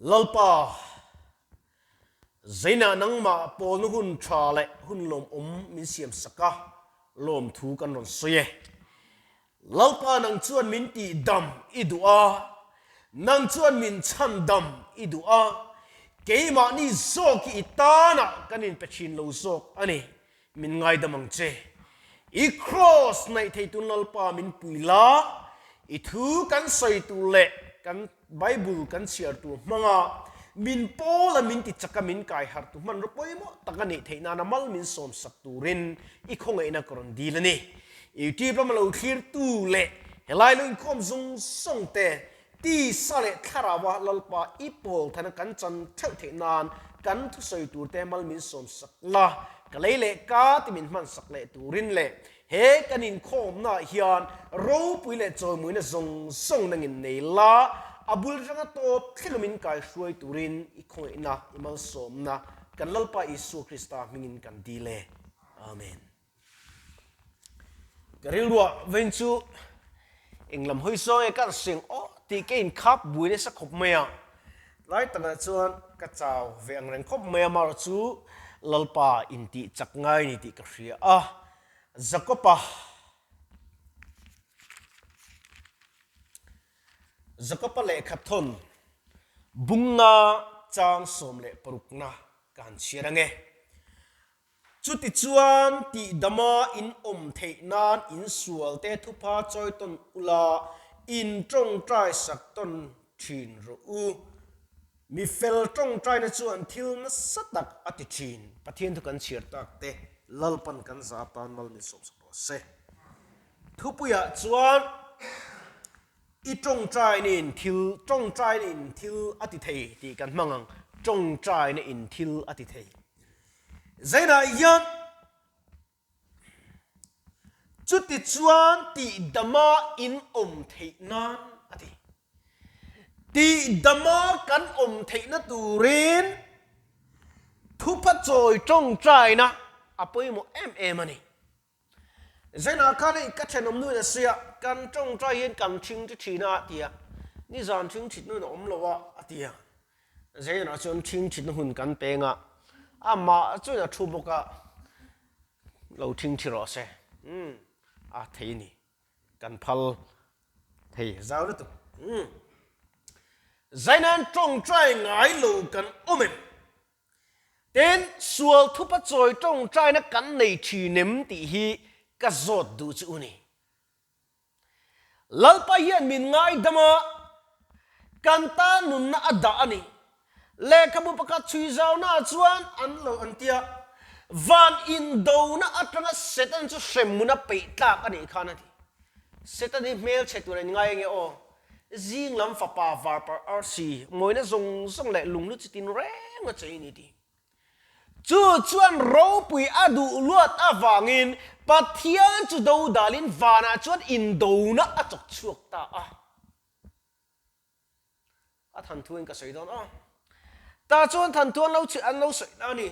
Lalpa, Zainah nangmah pawlna hun tha leh hun lawmawm min siam sak a, lawmthu kan rawn sawi e. Lalpa nang chuan min tih dam i duh a, nang chuan min chhan dam i duh a, keimahni zawk hi i tanah kan inpe thin lo zawk a ni, min ngaidam ang che. I kraws naih thei tun Lalpa min pui la, i thu kan sawi tur leh kan Bible kan chhiar tur hmanga min pawl a min ti chak a min kai harh tu hmanraw pawimawh tak a nih theih nana mal min sawm sak turin i khawngaihna ka rawn dil a ni. Youtube lama lo thlir tu leh helai lo inkhawm zawng zawng te tisa leh thlarau a Lalpa i pawl thana kan chan theuh theih nan kan thusawi tur te mal min sawm sak la, ka lei leh ka ti min hman sak leh turin leh He kan inkhawmnaah hian ropui leh chawimuina zawng zawng nangin nei la, a bul atanga tawp thlengah min kaihruai turin i khawngaihna, i malsawmna kan Lalpa Isua Krista hmingin kan dil e. Amen. Ka rilruah vawiin chu englam hawi zawng e ka seng aw tih ka inkhap bui nasa khawp mai a, tlai takah chuan ka chau ve ang reng khawp mai a, amaherawh chu Lalpa intih chak ngai ni tih ka hria a. Jakopa Jakopa lehkha thawn bunga chang 16na ka han chhiar ange. Chutichuan tihdama in awm theih nan in sualte thupha chawi tawn ula, in tawngtai sak tawn thin rawh u. Mi fel tawngtaina chuan thil nasa tak a ti thin. Pathian thu kan chhiar tak te Lalpan kan za atan mal min sawmsak rawh se. Thupuiah chuan i tawngtaina in thil tawngtaina in thil a ti thei tih kan hmang ang. Tawngtaina in thil a ti thei. Zainah hian Chutichuan tihdama in awm theih nan a ti. Tihdama kan awm theihna turin thupha chawi tawngtaina a pawimawh em em a ni. Zainah khan hei ka thenawm nuin a sawi a, kan tawngtai hian kan thingthi thin a a ti a, nizan thingthit nuin a awm lo a a ti a. Zainah chuan thingthitna hun kan peng a, amah chuan a thu bawk a. Lo thing thi rawh se. Umm a thei ni. Kan phal thei zau lutuk. Umm Zainan tawngtai ngai lo kan awm em? Tin, sual thupa chawi tawngtaina kan nei thin em tih hi ka zawt duh chu u ni. Lalpa hian min ngaidam a, kan tan nunna a dah a ni. Lehkhabu pakhat chhui zaunaah chuan an lo an ti a, Van indona atanga Satan chu hremhmun a peih tlak a nih khan a ti. Satan hi hmelchhe tur a inngai ange aw. Zing lam fapa varpar arsi mawina zawng zawng leh lunghlu chitin reng a chei a ni ti. Chu chuan ropui a duh luat avangin Pathian chu dodalin vanah chuan indona a chawk chhuak ta a. A thanthuin ka sawi dawn a. Tah chuan thanthu an lo chhi an lo sawi ta a ni.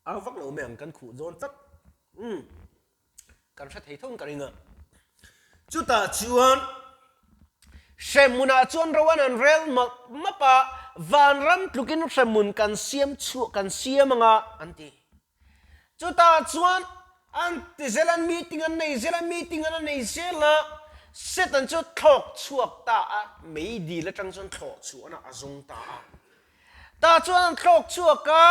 A vak lo mai ang kan khuh dawn tlat. Kan hre thei thung ka ring a. Chutah chuan hremhmunah chuan ro an han rel map map a, vanram tlukin hremhmun kan siam chhuah kan siam anga an ti. Chutah chuan an ti zel a, meeting an nei zel a, meeting an nei zel a, Satan chu thlawk chhuak ta a, meidil atang chuan thlawh chhuahna a zawng ta a. Tah chuan an thlawk chhuak a,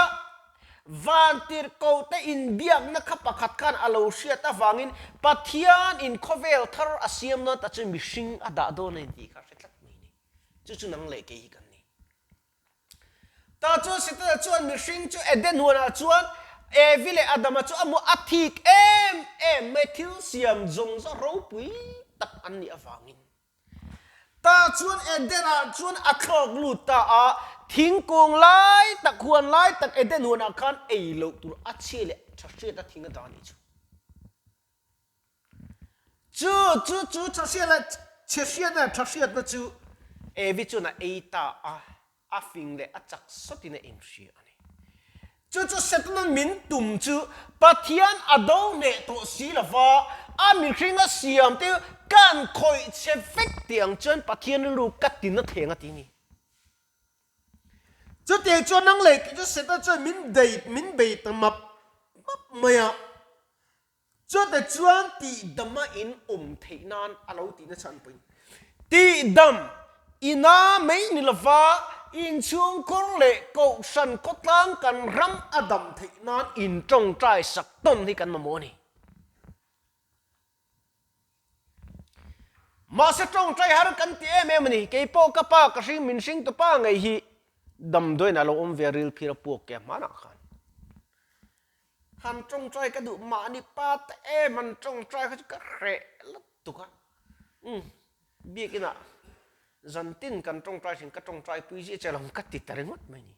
vantirhkoh te inbiakna kha pakhat khan a lo hriat avangin Pathian in khawvel thar a siam nan ta chu mihring a dah dawn a ni tih kha a hre tlat mai a ni. Chu chu nang leh kei hi kan ni. Tah chuan Setana chuan mihring chu Eden huanah chuan Evi leh Adama chu a hmu a thik em em mai, thil siam zawng zawng ropui tak an nih avangin. Tah chuan Eden-ah chuan a thlawk lut ta a, thingkung lai tak, huan lai tak Eden huanah khan ei loh tur a chhia leh tha hriatna thing a dah a nih chu. Chu chu chu tha hria leh chhe hriatna leh tha hriatna chu Evi chuan a ei ta a, a fing leh a chak sawtin a inhria a ni. Chu chu Setana'n min tum chu Pathian a do hneh tawh si lo va, a mihring a siam te kan khawih chhe vek tih ang chuan Pathian rilru ka ti na theng a ti ni. Chutiang chuan nang leh kei chu Setana chuan min dei min bei ta map map mai a. Chute chuan tihdama in awm theih nan a lo tihna chhan pawhin tihdam ina mai ni lova inchhungkhur leh kohhran khawtlang kan ram a dam theih nan intawngtai sak tawn hi kan mamawh a ni. Mahse tawngtai har kan ti em em a ni. Kei pawh ka pa ka hring min hring tu pa ngei hi damdawiin a lo awm ve a ril phir a puak ke hmanah khan. Han tawngtai ka duh mahni pa te em han tawngtai kha chu ka hreh lutuk a. Umm biakinah zantin kan tawngtai thin ka tawngtai pui zia che lo ka ti ta ringawt mai ni.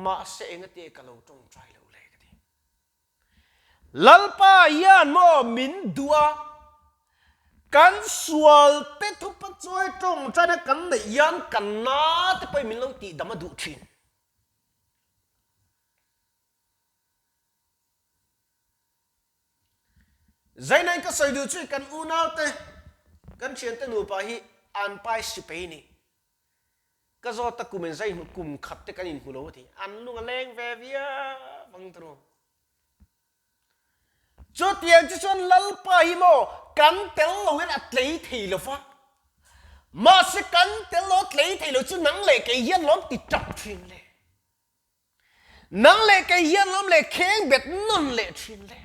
Mahse engati ka lo tawngtai loh le ka ti. Lalpa hian maw min duh a, kan sual te thupa chuai tawngtaina kan neih hian kan na te pawhin min lo tihdam a duh thin. Zainain ka sawi duh chu kan unaute, kan thiante nupa hi an pai sipei ni. Ka zawt a kum in zai hmu kum khat te kan inhmu lo a ti. An lung a leng ve viau ang tiraw. Chutiang chu chuan Lalpa hi maw kan tel loin a tlei thei lo va. Mahse kan tel lo a tlei thei lo chu nang leh kei hian lawm ti tap thin le. Nang leh kei hian lawm leh kheng bet nawn leh thin le.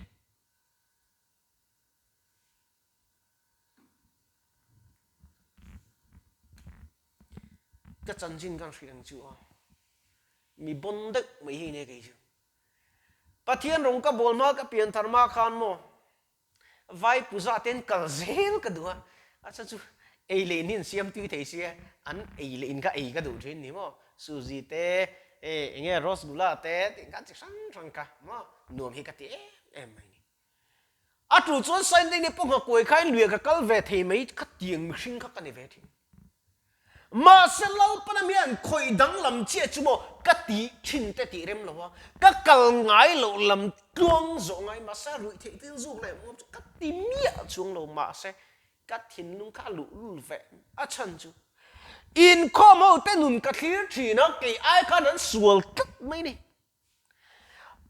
Ka chanchin kan hrilh ang chu a. Mi bon deuh mai hi nia kei chu. Pathian rawng ka bawl hma ka pian thar hma khan maw vai puza ten kal zel ka duh a, a chhan chu ei leh in hi an siam tui thei sia, an ei leh in kha ei ka duh thin ni maw, suzi te e eng nge rosgula te tih kha chi hrang hrang kha maw nuam hi ka ti em em mai ni. A tul chuan Sunday ni pawh nghakuai khain luiah ka kal ve thei mai kha tiang mihring kha ka ni ve thin. Mahse Lalpana hian khawih danglam chiah chu maw ka tih thin te tih rem lo a, ka kal ngai loh lam tluang zawh ngai mahse a ruih theih thil zuk leh muam chu ka ti miah chuang lo mahse ka thinlung kha a luh lul ve a chhan chu inkhawm ho te nun ka thlir thin a kei ai khan an sual tlat mai ni.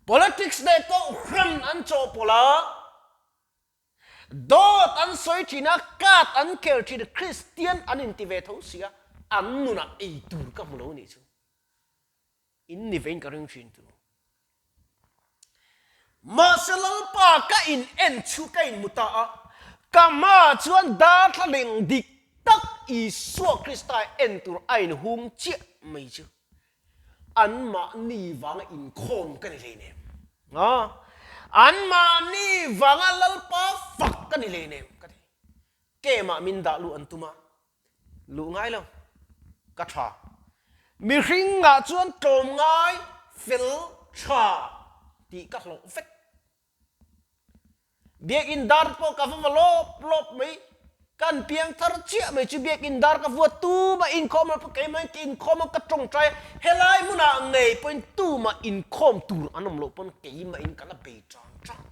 Politics leh kohhran an chawhpawlh a. Dawt an sawi thin a, card an khel thin a, Kristian an inti ve tho si a, an nunah ei tur ka hmu lo nih chu. In ni vein ka ring thin tu. Mahse Lalpa ka in en chu ka in hmu ta a, ka hmaah chuan darthlalang dik tak Isua Krista en tur a in hung chiah mai chu. Anmahni vanga inkhawm ka ni hleinem. A, anmahni vanga Lalpa fak ka ni hleinem ka ti. Kemah min dah luh an tum a, luh ngai lo, ka tha. Mihringah chuan tlawmngai, fel, tha tih ka hlawh vek. Biakinn dar pawh ka va va lawp lawp mai. Kan piang thar chiah mai chu biakinn dar ka vuat tumah inkhawm lo pawh keimah in ka inkhawm a ka tawngtai a, helai hmunah ngei pawhin tumah inkhawm tur an awm loh pawn keimah in ka la bei chang chang.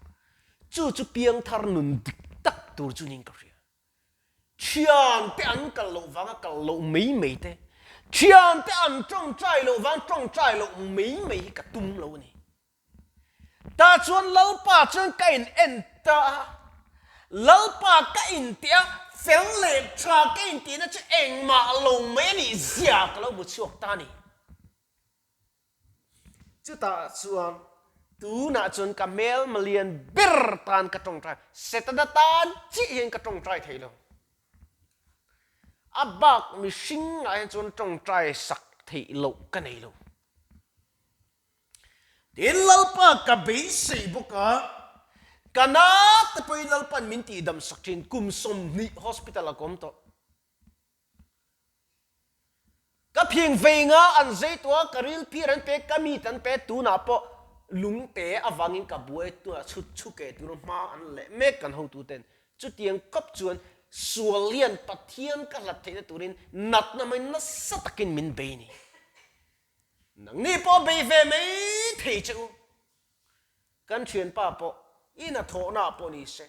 Chu chu piang thar nun dik tak tur chu niin ka hria. Thiante an kal loh vanga kal loh mai mai te, thiante an tawngtai loh vang tawngtai loh mai mai hi ka tum lo a ni. Tah chuan Lalpa chuan ka in en ta a, Lalpa ka in tih a, fel leh tha ka in tihna chu engmah lo mai a nih zia ka lo hmu chhuak ta a ni. Chutah chuan tunah chuan ka hmelma lian ber tan ka tawngtai, Setana tan chiah hian ka tawngtai thei lo. A bak mihringah hian chuan tawngtai sak theih loh ka nei lo. Tin, Lalpa ka beisei bawk a, ka na te pawhin Lalpa'n min tihdam sak thin, kum 20 hospital a ka awm tawh. Ka phing vei nga an zei tawh a, ka ril phir an pe, ka mit an pe, tunah pawh lungte avangin ka buai tunah chhut chhuke tur hma an leh mek kan hotuten. Chutiang kawp chuan sual hian Pathian ka hlat theihna turin natna hmai nasa takin min bei a ni. Nangni pawh bei ve mai thei che u. Kan thianpa pawh i hnathawhnaah pawh ni se,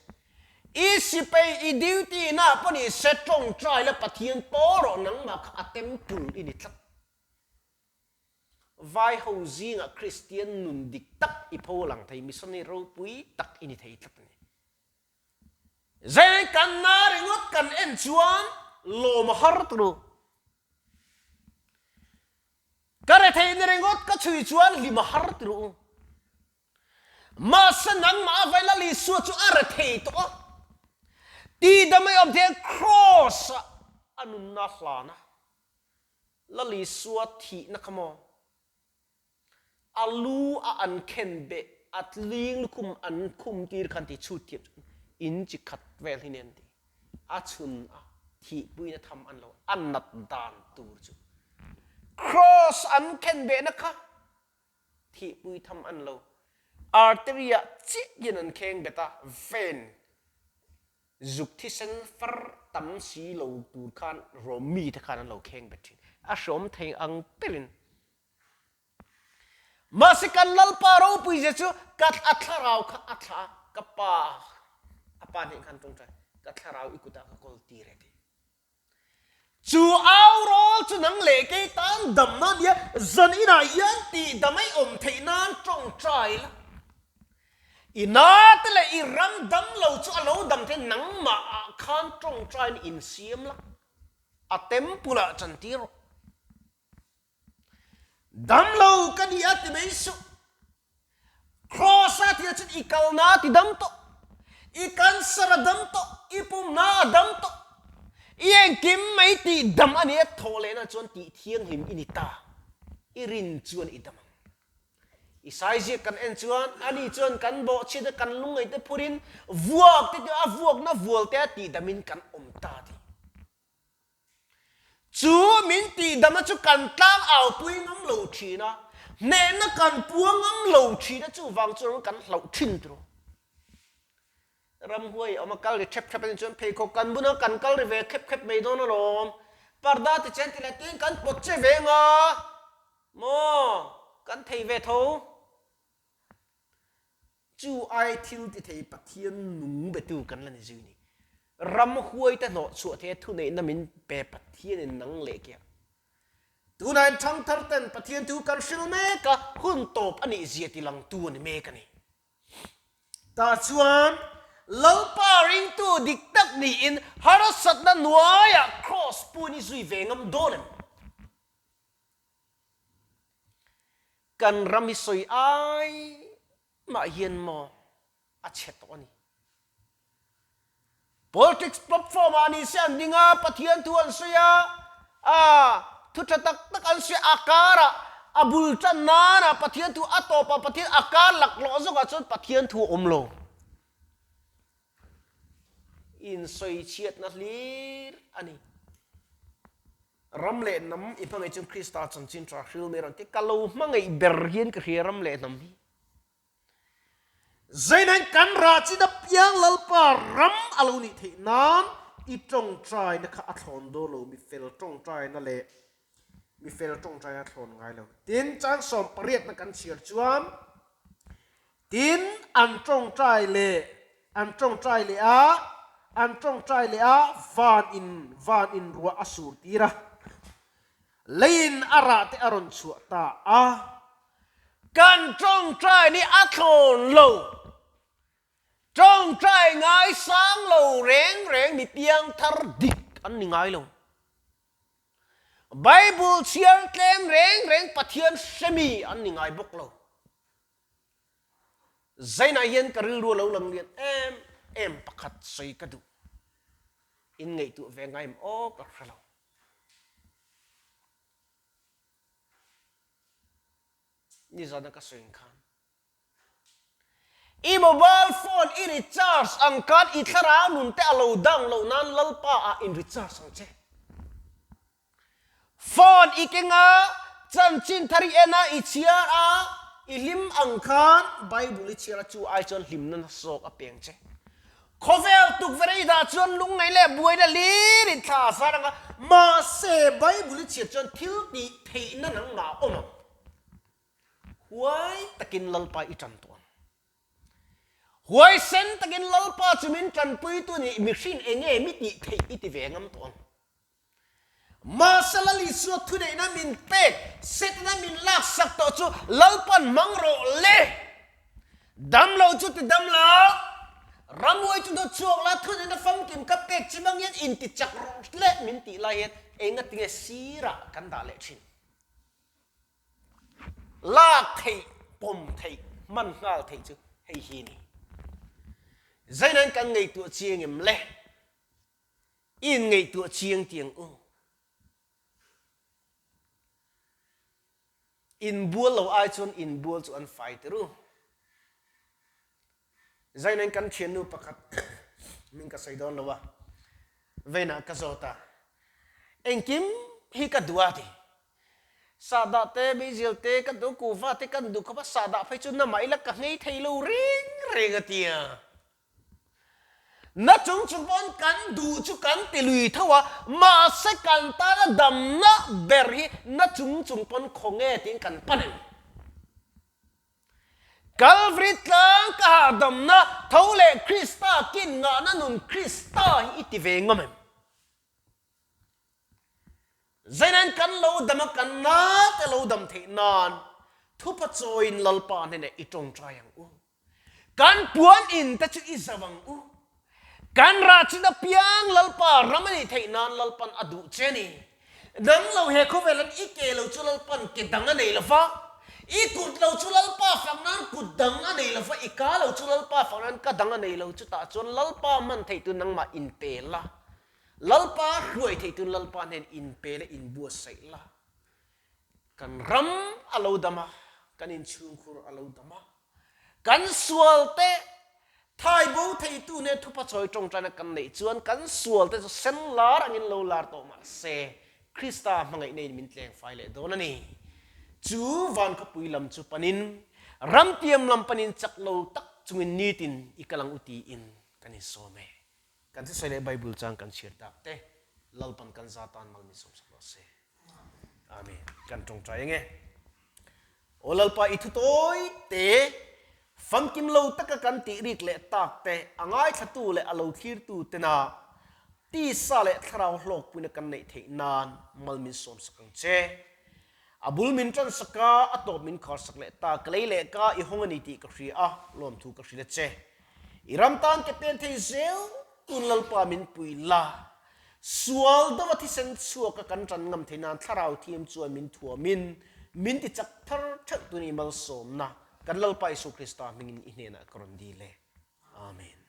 i sipei i duty naah pawh ni se tawngtai la Pathian pawl rawh nangmah kha a temple i ni tlat. Vai ho zingah Kristian nun dik tak i pho lang thei, missionary ropui tak i ni thei tlat a ni. Zei kan na ringawt kan en chuan lawm a har turu. Ka retheihna ringawt ka chhui chuan hlim a har turu u. Mahse nangmah a vai Lal Isua chu a rethei tawh a, tihdam ei awm thei Kraws ah a nunna a hlan a, Lal Isua thihna kha maw? A lu a an khen beh a tling lukhum an khum tir khan ti chhut thiam chuan in chi khat vel hi nen ti a chhun a thihpuina tham an lo a nat dan tur chu cross an khen behna kha thihpui tham an lo artery ah chiah hian an kheng bet a vein zuk thisen far tam si lo tur khan rawmi te khan an lo kheng bet thin a hrawm thei ang berin Mahse kan Lalpa ropui zia chu ka a thlarau kha a thla a, ka pa a pa hneh khan tawngtai, ka thlarau i kutah ka kawl tir e ti. Chu au rawl chu nang leh kei tan damna a nia, zan inah hian tih damai awm theih nan tawngtai la. I nate leh i ram dam lo chu a lo dam thei nangmah ah khan tawngtaiin insiam la, a temple ah chantir rawh. Damlo ka ni a ti mai suh. Kraws a tih chuan i kalna a ti dam tawh, i cancer a dam tawh, i pumna a dam tawh, i engkim mai tih dam a ni a, thawh lehna chuan tih thianghlim i ni ta, i rin chuan i dam ang. I saiziak kan en chuan ani chuan kan bawhchhiat a kan lungngaihte phurin vuak te chu a vuakna vual te a tih damin kan awm ta tih. Chu min tihdamna chu kan tlang aupui ngam lo thin a, hnehna kan pua ngam lo thin a, chuvang chuan kan hlauh thin tawh. Ramhuai a awm a, kal ri ṭhep ṭhep a nih chuan pheikhawk kan bun a, kan kal ri ve khep khep mai dawn alawm. Parda ti chen ti leh tiin kan pawt che ve ang a, maw kan thei ve tho. Chu ai thil ti thei Pathian nung betu kan la ni zui ni. Ramhuaite hnawh chhuah thei a thuneihna min pe Pathianin nang leh kiang. Tunah in thangthar ten Pathian thu kan hril mek a, hun tawp a nih zia ti langtu a ni mek a ni. Tah chuan Lalpa ringtu dik tak niin harsatna hnuaiah kraws pun i zui ve ngam dawn em? Kan ram hi sawi ai mah hian maw a chhe tawh a ni. Politics platform ah ni se an ding a, Pathian thu an sawi a, a thu tha tak tak an sawi a, a karah a bul tan nanah Pathian thu a tawpah Pathian a kar laklawh zawkah chuan Pathian thu a awm lo. Insawichhiatna hlir a ni. Ram leh hnam i hmangaih chuan Krista chanchin tha hril mai rawn ti. Ka lo hmangaih ber hian ka hria ram leh hnam hi. Zainain kan rah chin apiang Lalpa ram a lo nih theih nan i tawngtaina kha a thlawn dawn lo, mi fel tawngtaina leh mi fel tawngtaina a thlawn ngai lo. Tin, chang sawmpariatna kan chhiar chuan Tin, an tawngtai leh, an tawngtai leh a, an tawngtai leh a, van in, van in ruah a sur tir a, leiin a rah te a rawn chhuah ta a. Kan tawngtai ni a thlawn lo, tawngtai ngaisang lo reng reng mi piangthar dik an ni ngai lo. Bible chhiar tlem reng reng Pathian hremi an ni ngai bawk lo. Zainah hian ka rilru a lo lang lian em em pakhat sawi ka duh. In ngaihtuah ve ngai em aw ka hre lo. Nizana ka sawi ang khan i mobile phone i recharge ang khan i thlarau nun te a lo down loh nan Lalpa ah in recharge ang che. Phone i keng a, chanchin thar i en a, i chhiar a, i hlim ang khan Bible i chhiar a, chu ai chuan hlimna nasa zawk a peng che. Khawvel tukverh i dah chuan lungngaih leh buaina hlir in thla a zar ang a, mahse Bible i chhiar chuan thil tih theihna nangmah a awm ang. Huai takin Lalpa i ṭan tawh ang. Huaisen takin Lalpa chu min ṭanpuitu nih mihring enge mi tih theih i ti ve ngam tawh ang. Mahse Lal Isua thuneihna min pek, Setana min laksak tawh chu Lalpan hmang rawh le! Dam lo chu ti dam la, ramhuai chu dawt chhuak la, thuneihna famkim ka pek chi bang hian inti chak rawh le min tih lai hian engatinge sirah kan dah leh thin? Lak theih, pawm theih, hman nghal theih chu hei hi ni. Zainain kan ngaihtuah chiang em le? I inngaihtuah chiang tiang u. Inbual lo ai chuan inbual chu an fai tir u. Zainain kan thiannu pakhat min ka sawi dawn lo a, veinah ka zawt a, engkim hi ka duh a ti. Sahdah te, meizial te ka duh, kuhva te kan duh khawp a, sahdah phei chu namah ila ka nghei thei lo reng reng a ti a. Na chung chung pawn kan duh chu kan ti lui tho a, mahse kan tana damna ber hi na chung chung pawn khaw nge tiin kan pan em? Kalvary tlang ka hahdamna tho leh Krista kin ngahna nun Krista hi i ti ve ngam em? Zainain kan lo dam a, kan nate lo dam theih nan thupa chawiin Lalpa hnenah i tawngtai ang u. Kan puan in te chu i zau ang u. Kan rah chin apiang Lalpa ram a nih theih nan Lalpan a duh che a ni. Nang lo he khawvel an i ke lo chu Lalpan ke dang a nei lo va, i kut lo chu Lalpa fak nan kut dang a nei lo va, i ka lo chu Lalpa fak nan ka dang a nei lo. Chutah chuan Lalpa hman theih tu nangmah inpe la, Lalpa hruai theih tu Lalpa hnen inpe la inbuatsaih la. Kan ram a lo dam a, kan inchhungkhur a lo dam a, kan sualte thaibo theitu nen thupa chawi tawngtaina kan neih chuan kan sualte chu sen lar angin lo lar tawh mah se Krista hmangaihna in min tleng fai leh dawn a ni. Chu van khawpui lam chu panin, ramtiam lam panin chak lo tak chungin nitin i kal ang u tiin kan insawm e. Kan thusawi leh Bible chang kan chhiar tak te Lalpan kan za tan mal min sawmsak rawh se. Amen. Kan tawngtai ange. Aw Lalpa i thu tawi te famkim lo taka kan tih rik leh tak te a ngaithlatu leh a lo thlirtu tena tisa leh thlarau hlawkpuina kan neih theih nan mal min sawmsak ang che. A bul min tan sak a, a tawp min khar sak leh ta, ka lei leh ka i hawng a ni tih ka hria a, lawmthu ka hrilh a che. I ram tan ke pen thei zel tun Lalpa min pui la, sual deuha thisen chhuaka kan tan ngam thei nan thlarau thiam chuan min thuamin min ti chak thar theuh tun i malsawmna kan Lalpa Isu Krista hmingin i hnenah ka rawn dil e. Amen.